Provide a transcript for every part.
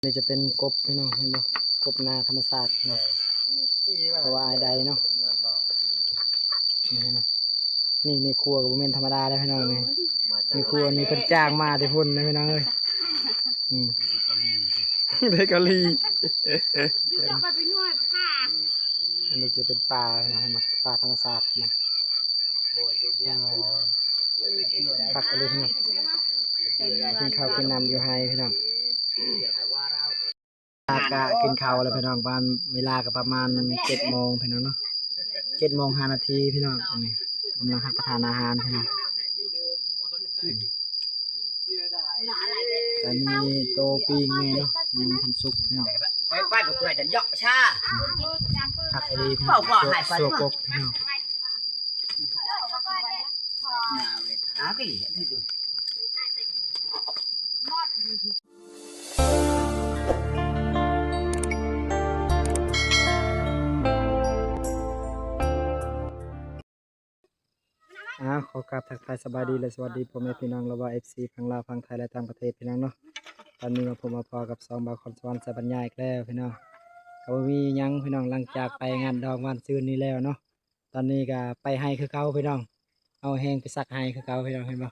ນີ້ຈະເປັນກົບພີ່ນ້ອງ ເຫັນບໍ່? ກົບນາທຳມະຊາດເນາະ ເພາະວ່າອ້າຍໄດ້ເນາະ. ນີ້ເຫັນບໍ່? ນີ້ແມ່ຄົວກໍບໍ່ແມ່ນທຳມະດາເດ້ພີ່ນ້ອງນີ້. ແມ່ຄົວນີ້ເພິ່ນຈ້າງມາແຕ່ພຸ້ນເດ້ພີ່ນ້ອງເອີຍ. ອືມ ໄດ້ເກົາຫຼີ. ອັນນີ້ຈະເປັນປາພີ່ນ້ອງ ເຫັນບໍ່? ປາທຳມະຊາດນະ. ຄັກອີ່ຫຼີພີ່ນ້ອງ ກິນເຂົ້າກິນນ້ຳຢູ່ໄຮ່ພີ່ນ້ອງ. ກະກິນເຂົ້າແລ້ວພີ່ນ້ອງ ປະມານ ເວລາກໍປະມານເຈັດໂມງພີ່ນ້ອງເນາະ ເຈັດໂມງຫ້ານາທີພີ່ນ້ອງ. ນີ້ກຳລັງຮັບປະທານອາຫານພີ່ນ້ອງ. ອັນນີ້ໂຕປີ້ງແມ່ເນາະ ຍັງບໍ່ທັນສຸກພີ່ນ້ອງ. ໄປ ໄປ ໄປ ເຍາະຊາ ຄັກອີ່ຫຼີພີ່ນ້ອງ. ຊົ່ວ ຊົ່ວກົບພີ່ນ້ອງ. ອ້າວ ຂໍກາບທັກທາຍສະບາຍດີ ແລະ ສະຫວັດດີພໍ່ແມ່ພີ່ນ້ອງ ຫຼືວ່າ ເອັຟຊີ ຝັ່ງລາວ ຝັ່ງໄທ ແລະ ຕ່າງປະເທດພີ່ນ້ອງເນາະ. ຕອນນີ້ມາພົບມາພໍ້ກັບຊ່ອງບ່າວຄອນສະຫວັນ ສາຍບັນຍາອີກແລ້ວພີ່ນ້ອງ. ກໍບໍ່ມີຫຍັງພີ່ນ້ອງ ຫຼັງຈາກໄປງານດອງຫວ່ານຊືນນີ້ແລ້ວເນາະ. ຕອນນີ້ກໍໄປໄຮ່ຄືເກົ່າພີ່ນ້ອງ ເອົາແຮງໄປສັກໄຮ່ຄືເກົ່າພີ່ນ້ອງ. ເຫັນບໍ່?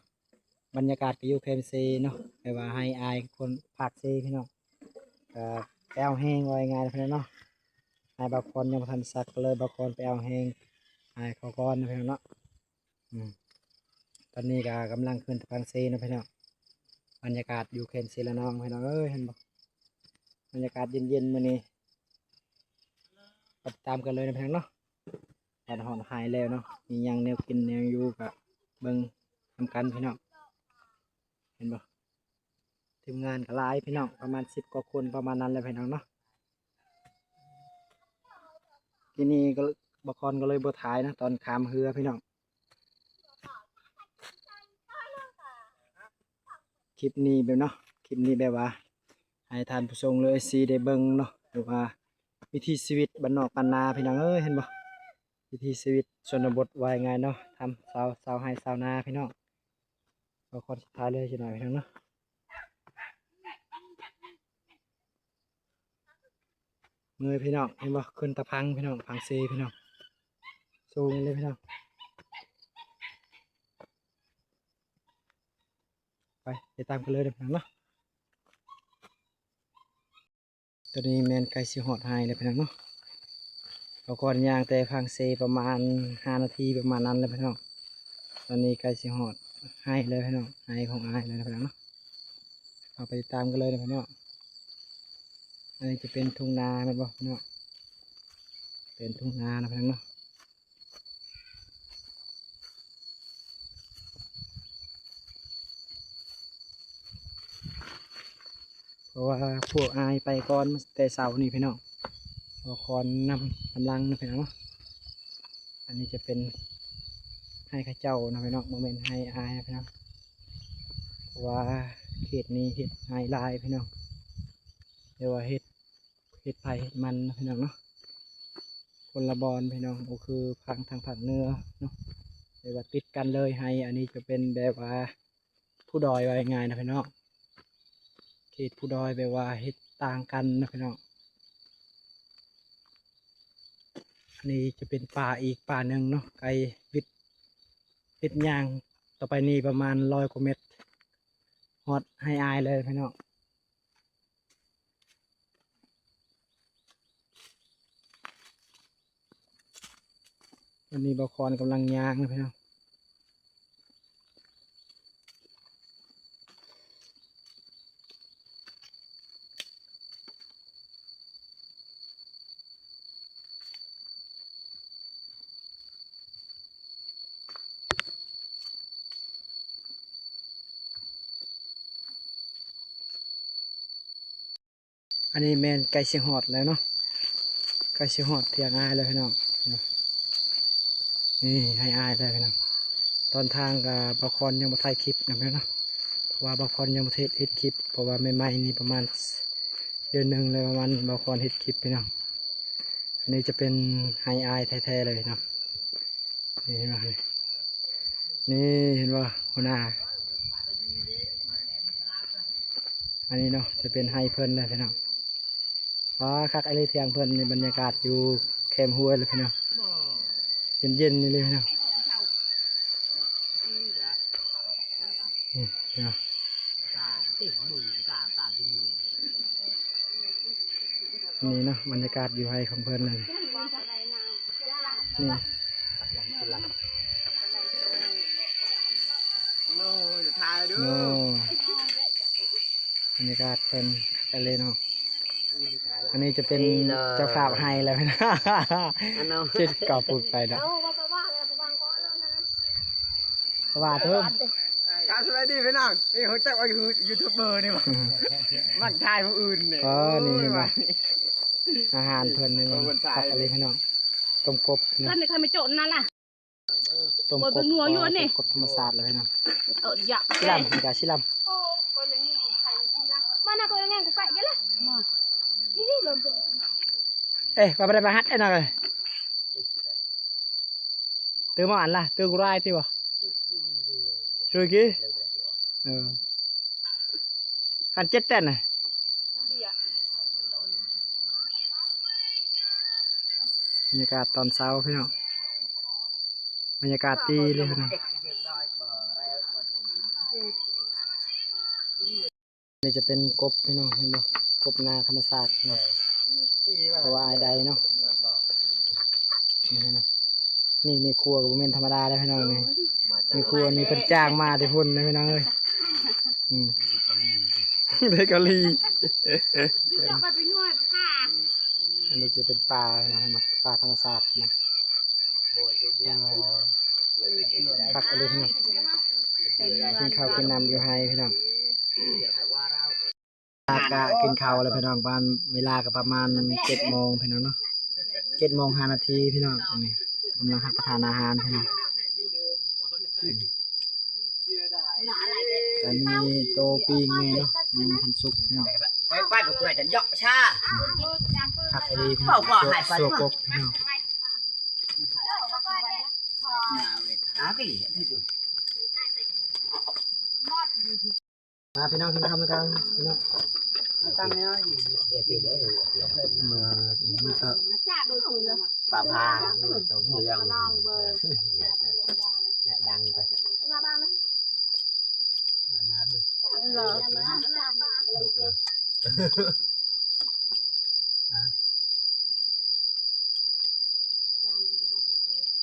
ບັນຍາກາດກໍຢູ່ແຄມເຊເນາະ ແບບວ່າໄຮ່ອ້າຍຄົນພາກເຊພີ່ນ້ອງ. ກໍໄປເອົາແຮງ ເວົ້າງ່າຍໆ ພີ່ນ້ອງເນາະ. ໄຮ່ບ່າວຄອນຍັງບໍ່ທັນສັກ ກໍເລີຍບ່າວຄອນໄປເອົາແຮງອ້າຍເຂົາກ່ອນນະພີ່ນ້ອງເນາະ. ອືມ ຕອນນີ້ກໍກຳລັງຂຶ້ນຕະພັງເຊເນາະພີ່ນ້ອງ. ບັນຍາກາດຢູ່ແຄມເຊລະນອງພີ່ນ້ອງເອີຍ ເຫັນບໍ່? ບັນຍາກາດເຢັນໆ ມື້ນີ້ ໄປຕິດຕາມກັນເລີຍນະພີ່ນ້ອງເນາະ. ບັດຮອດໄຮ່ແລ້ວເນາະ ມີຫຍັງແນວກິນແນວຢູ່ກໍເບິ່ງນຳກັນພີ່ນ້ອງ. ເຫັນບໍ່? ທີມງານກໍຫຼາຍພີ່ນ້ອງ ປະມານສິບກວ່າຄົນ ປະມານນັ້ນແຫຼະພີ່ນ້ອງເນາະ. ທີນີ້ກໍ ບ່າວຄອນກໍເລີຍບໍ່ຖ່າຍນະ ຕອນຂ້າມເຮືອພີ່ນ້ອງ. ຄລິບນີ້ແບບເນາະ ຄລິບນີ້ແບບວ່າໃຫ້ທ່ານຜູ້ຊົມ ຫຼື ເອັຟຊີ ໄດ້ເບິ່ງເນາະ ແບບວ່າວິຖີຊີວິດບ້ານນອກບ້ານນາພີ່ນ້ອງເອີຍ. ເຫັນບໍ່? ວິຖີຊີວິດຊົນນະບົດ ວ່າງ່າຍເນາະ ທຳຊາວ ຊາວໄຮ່ຊາວນາພີ່ນ້ອງ. ກໍຄອນສຸດທ້າຍເລີຍຈັກໜ້ອຍພີ່ນ້ອງເນາະ. ເມື່ອຍພີ່ນ້ອງ ເຫັນບໍ່? ຂຶ້ນຕາພັງພີ່ນ້ອງ ພັງເຊພີ່ນ້ອງ ສູງເລີຍພີ່ນ້ອງ. ໄປ ໄປຕາມກັນເລີຍເດີພີ່ນ້ອງເນາະ. ຕອນນີ້ແມ່ນໃກ້ຊິຮອດໄຮ່ແລ້ວພີ່ນ້ອງເນາະ. ເຮົາກໍຍ່າງແຕ່ພັງເຊປະມານຫ້ານາທີປະມານນັ້ນແຫຼະພີ່ນ້ອງ. ຕອນນີ້ໃກ້ຊິຮອດໄຮ່ແລ້ວພີ່ນ້ອງ ໄຮ່ຂອງອ້າຍແລ້ວນະພີ່ນ້ອງເນາະ. ເຮົາໄປຕິດຕາມກັນເລີຍນະພີ່ນ້ອງ. ອັນນີ້ຈະເປັນທົ່ງນາແມ່ນບໍ່ພີ່ນ້ອງ? ເປັນທົ່ງນານະພີ່ນ້ອງເນາະ. ເພາະວ່າພວກອ້າຍໄປກ່ອນແຕ່ເຊົ້ານີ້ພີ່ນ້ອງ ເພາະຄອນນຳກຳລັງນະພີ່ນ້ອງເນາະ. ອັນນີ້ຈະເປັນໄຮ່ເຂົາເຈົ້ານະພີ່ນ້ອງ ບໍ່ແມ່ນໄຮ່ອ້າຍນະພີ່ນ້ອງ. ເພາະວ່າເຂດນີ້ເຮັດໄຮ່ຫຼາຍພີ່ນ້ອງ ແຕ່ວ່າເຮັດ ເຮັດໄຮ່ເຮັດມັນນະພີ່ນ້ອງເນາະ ຄົນລະບ່ອນພີ່ນ້ອງ ບໍ່ຄືທາງ ທາງພາກເໜືອເນາະ ແບບວ່າຕິດກັນເລີຍໄຮ່. ອັນນີ້ຈະເປັນແບບວ່າພູດອຍ ວ່າງ່າຍໆນະພີ່ນ້ອງ ເຂດພູດອຍ ແບບວ່າເຮັດຕ່າງກັນນະພີ່ນ້ອງ. ອັນນີ້ຈະເປັນປ່າອີກປ່າໜຶ່ງເນາະ ໄກວິດ ວິດຍ່າງຕໍ່ໄປນີ້ປະມານຮ້ອຍກວ່າເມັດ ຮອດໄຮ່ອ້າຍເລີຍພີ່ນ້ອງ. ຕອນນີ້ບ່າວຄອນກຳລັງຍ່າງນະພີ່ນ້ອງ. ອັນນີ້ແມ່ນໃກ້ຊິຮອດແລ້ວເນາະ ໃກ້ຊິຮອດຖຽງອ້າຍແລ້ວພີ່ນ້ອງ. ນີ້ໄຮ່ອ້າຍແລ້ວພີ່ນ້ອງ. ຕອນທາງກໍບ່າວຄອນຍັງບໍ່ຖ່າຍຄລິບນະພີ່ນ້ອງເນາະ ເພາະວ່າບ່າວຄອນຍັງບໍ່ເຮັດ ເຮັດຄລິບ ເພາະວ່າໃໝ່ໆນີ້ປະມານເດືອນໜຶ່ງແລ້ວ ປະມານບ່າວຄອນເຮັດຄລິບພີ່ນ້ອງ. ອັນນີ້ຈະເປັນໄຮ່ອ້າຍແທ້ໆເລີຍເນາະ. ນີ້ເຫັນບໍ່? ນີ້ເຫັນບໍ່? ຫົວໜ້າ ອັນນີ້ເນາະ ຈະເປັນໄຮ່ເພິ່ນແຫຼະພີ່ນ້ອງ. ວ້າ ຄັກອີ່ຫຼີ ທຽງເພິ່ນນີ້ ບັນຍາກາດຢູ່ແຄມຫ້ວຍເລີຍພີ່ນ້ອງ ເຢັນໆ ນີ້ເລີຍພີ່ນ້ອງ. ນີ້ເນາະ ອັນນີ້ເນາະ ບັນຍາກາດຢູ່ໄຮ່ຂອງເພິ່ນເລີຍ ນີ້ ໂອ້ຍ ຖ່າຍເດີ້ ໂອ້ ບັນຍາກາດເພິ່ນຄັກອີ່ຫຼີເນາະ. ອັນນີ້ຈະເປັນເຈົ້າພາບໄຮ່ແລ້ວ ອັນເນາະ ເຈັດເກົ້າປຸດໄປເນາະ. ເຂົາວ່າເທີ ການສະບາຍດີພີ່ນ້ອງ ນີ້ຮູ້ຈັກວ່າຢູທູບເບີນີ້ບໍ່? ມັກຖ່າຍຜູ້ອື່ນນີ້. ອໍ ນີ້ເຫັນບໍ່ ອາຫານເພິ່ນນີ້ ຄັກອີ່ຫຼີພີ່ນ້ອງ. ຕົ້ມກົບເນາະ ເພິ່ນນີ້ໃຜມາໂຈະນັ້ນລະ ຕົ້ມກົບ ໂອ້ຍ ເປັນນົວຢູ່ອັນນີ້ ກົບທຳມະຊາດເລີຍພີ່ນ້ອງ. ເອີ ຢາກຊິລຳ ນີ້ກະຊິລຳ ມານະ ໂຕແງງ ກູໄກ່ກັນລະ ມາ ເອີ ວ່າບໍ່ໄດ້ມາຫັດໄອ້ນະເອີຍ. ຕື່ມາອັນລະ ຕື່ກູຣາຍຕິບໍ່? ຊ່ວຍກີ ເອີ ຄັນເຈັດແຕ່ນນະ. ບັນຍາກາດຕອນເຊົ້າພີ່ນ້ອງ ບັນຍາກາດດີເລີຍພີ່ນ້ອງ. ນີ້ຈະເປັນກົບພີ່ນ້ອງ ເຫັນບໍ່ ກົບນາທຳມະຊາດເນາະ ເພາະວ່າອ້າຍໃດເນາະ. ນີ້ເຫັນບໍ່ ນີ້ແມ່ຄົວກໍບໍ່ແມ່ນທຳມະດາເດ້ພີ່ນ້ອງນີ້ ແມ່ຄົວນີ້ເພິ່ນຈ້າງມາແຕ່ພຸ້ນເດ້ພີ່ນ້ອງເອີຍ. ອືມ ໄດ້ເກົາຫຼີ ອັນນີ້ຈະເປັນປາພີ່ນ້ອງ ເຫັນບໍ່ ປາທຳມະຊາດນະ. ຄັກອີ່ຫຼີພີ່ນ້ອງ ກິນເຂົ້າກິນນ້ຳຢູ່ໄຮ່ພີ່ນ້ອງ. ກະກິນເຂົ້າແລ້ວພີ່ນ້ອງ ປະມານ ເວລາກໍປະມານເຈັດໂມງພີ່ນ້ອງເນາະ ເຈັດໂມງຫ້ານາທີພີ່ນ້ອງ. ອັນນີ້ກຳລັງຮັບປະທານອາຫານພີ່ນ້ອງ ອັນນີ້ໂຕປີ້ງແນ່ເນາະ ຍັງບໍ່ທັນສຸກພີ່ນ້ອງ. ໄປໄປກໍໄດ້ຈັນເຍາະຊາ ຄັກອີ່ຫຼີພີ່ນ້ອງ ຊົ່ວ ຊົ່ວກົບພີ່ນ້ອງ. ມາພີ່ນ້ອງ ກິນຄຳນຳກັນພີ່ນ້ອງ ຕັ້ງແລ້ວ ມາ ມາ ປາພາ ດັງໄປ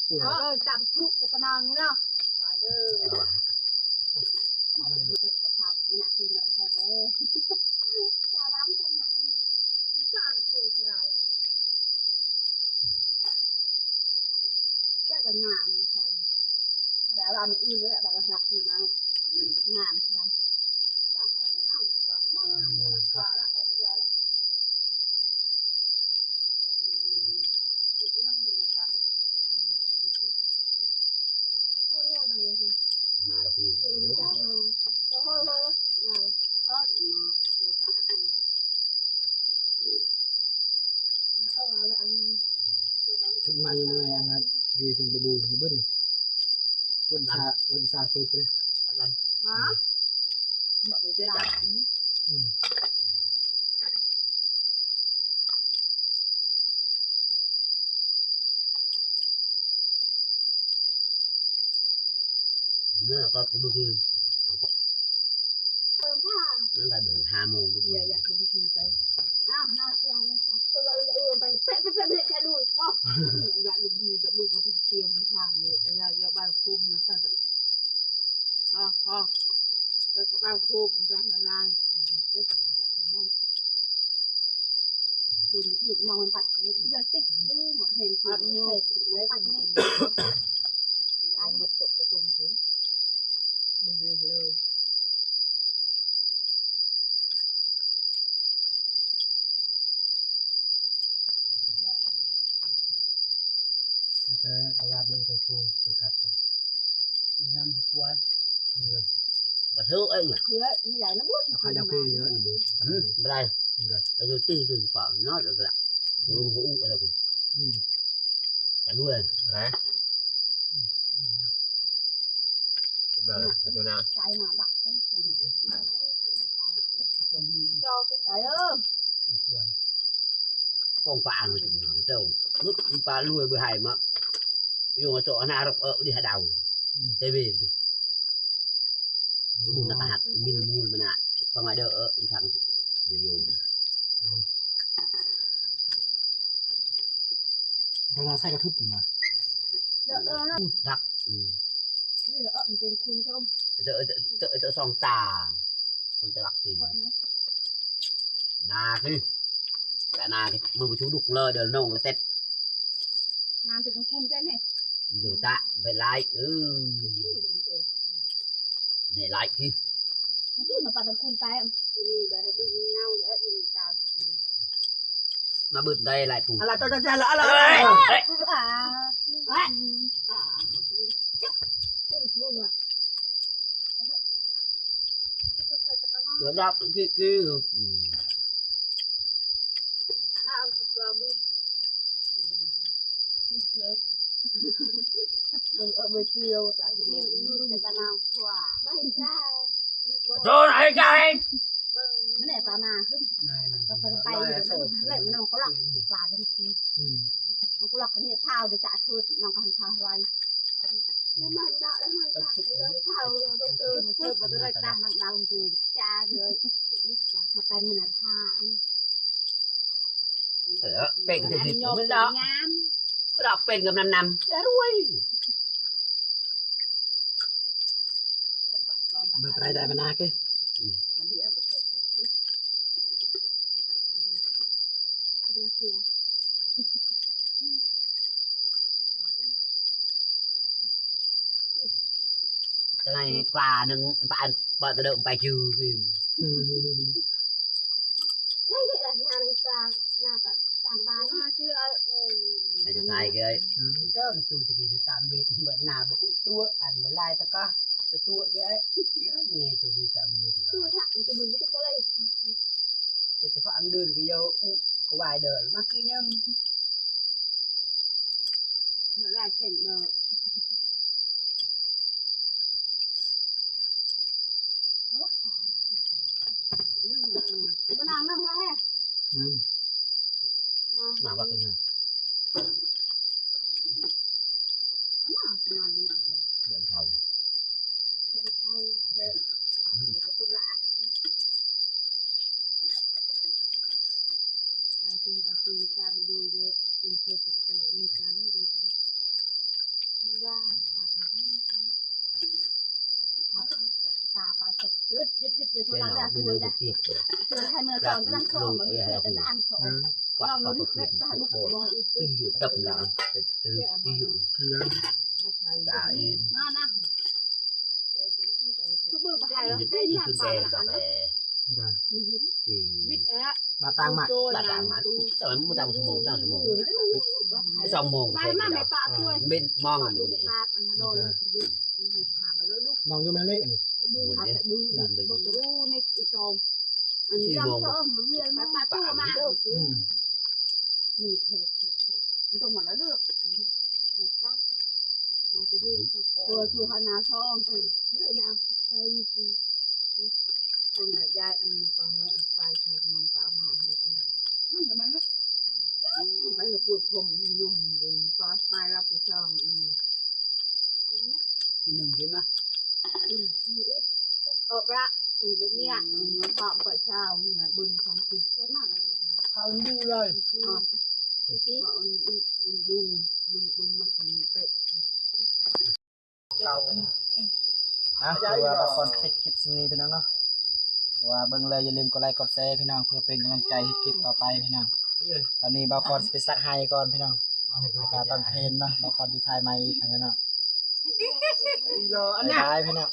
ເອີ ຈັບທຸກແຕ່ປະນາງນີ້ເນາະ ເອີ ເພິ່ນກໍພາມັນນະຄືນເນາະ ໃສ່ແຕ່ ຈະວາງຊັ້ນນະ ອັນນີ້ກໍເອົາເປີດຫຼາຍ ຈະກໍງາມ ແບບວ່າມື້ອື່ນແຫຼະ ບັກລັກນີ້ມາງາມເທົ່າໃດ. ມາແລ້ວພີ່ ຊຸດມາຍັງບໍ່ໄງອັນນັ້ນ ເຮັດເປັນບະບູນີ້ເບິດນີ້ ວົນຊາ ວົນຊາປຶບເລີຍ ຮະ ອືມ ເມື່ອກໍຄືບໍ່ຄື ມັນກໍເປັນຫ້າໂມງ ເພິ່ນຢາກລົງທີ່ໄປ ອ້າວ ໜ້າເສຍເລີຍ ເພິ່ນວ່າເອີ ໄປ ໄປ ໄປ ໄປ ໄປ ໄປ ລູກ ຢາກລົງທີ່ ແຕ່ມື້ກໍເພິ່ນຕຽມທາງເລີຍ ຢາກ ຢາກບ້ານຄຸ້ມນະ ໄປ ພໍ ພໍ ໄປກັບບ້ານຄຸ້ມ ຈະລາຍ ຄືຖືກມອງມັນປັດ ເດືອນຕິດ ຫຼື ມັນເຫັນ ປັດຢູ່ ປັດນີ້ ໄອ້ ໝົດຕົກຕົກລົງ ເບິ່ງເລີຍ ເອີ ເພາະວ່າເບິ່ງໄປພຸ້ນ ໂຕກັບ ງາມປວຍ ບໍ່ຖືກເອີຍ ເຄືອມີຫຼາຍນະບຸດ ເອົາໄຂ່ດາວເກຍເນາະ ບໍ່ໄດ້ ເອີ ຕີ ຕີປາກເນາະ ລະ ອືມ ບໍ່ອຸລະ ອືມ ປາດ້ວຍ ນະ ໄປໂຕນາ ໃສ່ມາບັກ ເອີ ເອີ ຈອກໄປເດີ ປ້ອງປາເຈົ້າ ມຶກປາລວຍເບີໄຫມາ ຢູ່ມາເຈາະໜ້າຣອກເອີ ດີຫາດາວ ເຕເວ ມູນນະກະຫັກ ມິນມູນມັນນະ ປະມາເດີ ເອີ ທາງ ເດີໂຍ ເວລາໃສ່ກະທຶບມາ ເດີ ເດີ ດັກ ອືມ ນີ້ເດີ ເອີ ມັນເປັນຄຸນຊົມ ເດີ ເດີ ເດີ ເດີ ສອງຕາ ຄົນຕະລັກຕີ ນາຄື ກະນາຄື ມື້ປະຊຸດຸກເລີຍ ເດີ ນ້ອງລະເຕັດ ນ້ຳເປັນຄຸນແທ້ນີ້ ເດີ ຕະ ໄປຫຼາຍ ເອີ ນີ້ຫຼາຍຄື ເມື່ອກີ້ມາປາດຕະຄຸນໄປ ມາເບິດໄດ້ຫຼາຍປູ ອະລະ ໂຕຈັນລະ ອະລະ ເອີຍ ເອີຍ ເອີຍ ເອີຍ ລະດັບຄື ຄື ອືມ ເອີ ເອີ ໄປທ່ຽວ ນີ້ ນີ້ ແຕ່ປານາວຂວາ ໂດນໄອ້ໄກ່ ມັນແຫຼະປາມາຂຶ້ນ ກໍໄປ ໄປ ມັນກໍລັກ ໄປປາກັນຄື ອືມ ມັນກໍລັກເຮັດທ້າວໄດ້ຈະເທີດ ມັນກໍທາໄຣ ມັນດາ ມັນດາ ເອີ ມັນເທີດບໍ່ໄດ້ຕາມນາງດາວໂຕ ຈ້າເລີຍ ມາເປັນມື້ນະທາ ເອີ ເປັນກະຕິດ ມັນດອກ ງາມ ດອກເປັນກຳນຳນຳ ລະລວຍ ເບີໄປໄດ້ມານາເກ ອືມ ໃນກວ່າໜຶ່ງ ປານ ປານຕະເດີມໄປຈື່ ອືມ ໃນກວ່າ ໜ້າ ໜ້າ ຕ່າງ ຕ່າງບ້ານ ມາຄື ເອີ ໃນຈະຕາຍເກີຍ ອືມ ເຈົ້າຈູຕະກີ້ຕາມເບັດ ເບິດໜ້າ ບໍ່ອຸຕົວ ອັນບໍ່ລາຍຕະກະ ຕົວເກີຍ ນີ້ຕົວຄືຕາມເບັດ ຕົວທະ ຕົວມຶງຕົວກະໄລ ໂດຍສະເພາະອັນເດີນກໍເຍົາອຸ ກໍວາຍເດີນມາຄືຍາມ ເມື່ອຫຼາຍແຂ່ງເດີ ມານັ່ງນຳແທ້ ອືມ ມາວ່າກັນເນາະ ມາຂະໜາດນີ້ ເດືອນເຂົາ ເດືອນເຂົາ ເດີ ອືມ ຕາປາຈະ ຢຸດ ຢຸດ ຢຸດ ເວລາມັນບໍ່ໄດ້ປຽກ ເວລາໃຫ້ເມືອສອນກຳລັງສອນ ມັນເກີດອັນສອນ ອືມ ລອງດູດິ ເກີດສະຫະລຸກບໍ່ ຕີຢູ່ຕັບລາວ ແຕ່ຕີຢູ່ ຕາອີ ມານະ ຄືເບິ່ງບໍ່ໃຫ້ລະ ໃຫ້ຍາມປານ ມາຕາມມາ ມາຕາມມາ ສອງໂມງ ສາມໂມງ ສອງໂມງ ມາ ມາແມ່ປາຊ່ວຍ ເປັນມອງຢູ່ນີ້ ມອງຢູ່ແມ່ເລະນີ້ ສີ່ໂມງ ປາ ປາ ປາ ອືມ ມີແຂກ ມັນຕ້ອງມາລະເລີກ ເອີ ຄືເຮົາໜ້າຊ່ອງ ເອີ ເອົາໃສ່ ຄົນລະຢາຍອັນນັ້ນໄປ ໄປໃສ່ມັນປາມາ ມັນກໍມາ ໄປລະກວດຜົມຍົມ ປາ ໄປລະໄປຊ່ອງ ທີໜຶ່ງເດ້ມາ ອືມ ອອກລະ ອືມ ເມຍ ອືມ ຄວາມປະຊາວ ເມຍເບິ່ງຄວາມຈິດໃຈມາກ ເຂົາດູເລີຍ ອືມ ເຂົາດູ ມັນເບິ່ງມາເຕະ ເກົ່າ ນະ ຄືວ່າບ່າວຄອນປິດຄລິບສ່ຳນີ້ພີ່ນ້ອງເນາະ ເພາະວ່າເບິ່ງແລ້ວຢ່າລືມກົດໄລກົດແຊພີ່ນ້ອງ ເພື່ອເປັນກຳລັງໃຈເຮັດຄລິບຕໍ່ໄປພີ່ນ້ອງ ຕອນນີ້ບ່າວຄອນຊິໄປສັກໄຮ່ກ່ອນພີ່ນ້ອງ ອາກາດຕອນເພນເນາະ ບ່າວຄອນຊິຖ່າຍໃໝ່ອີກພີ່ນ້ອງ ບາຍບາຍພີ່ນ້ອງ.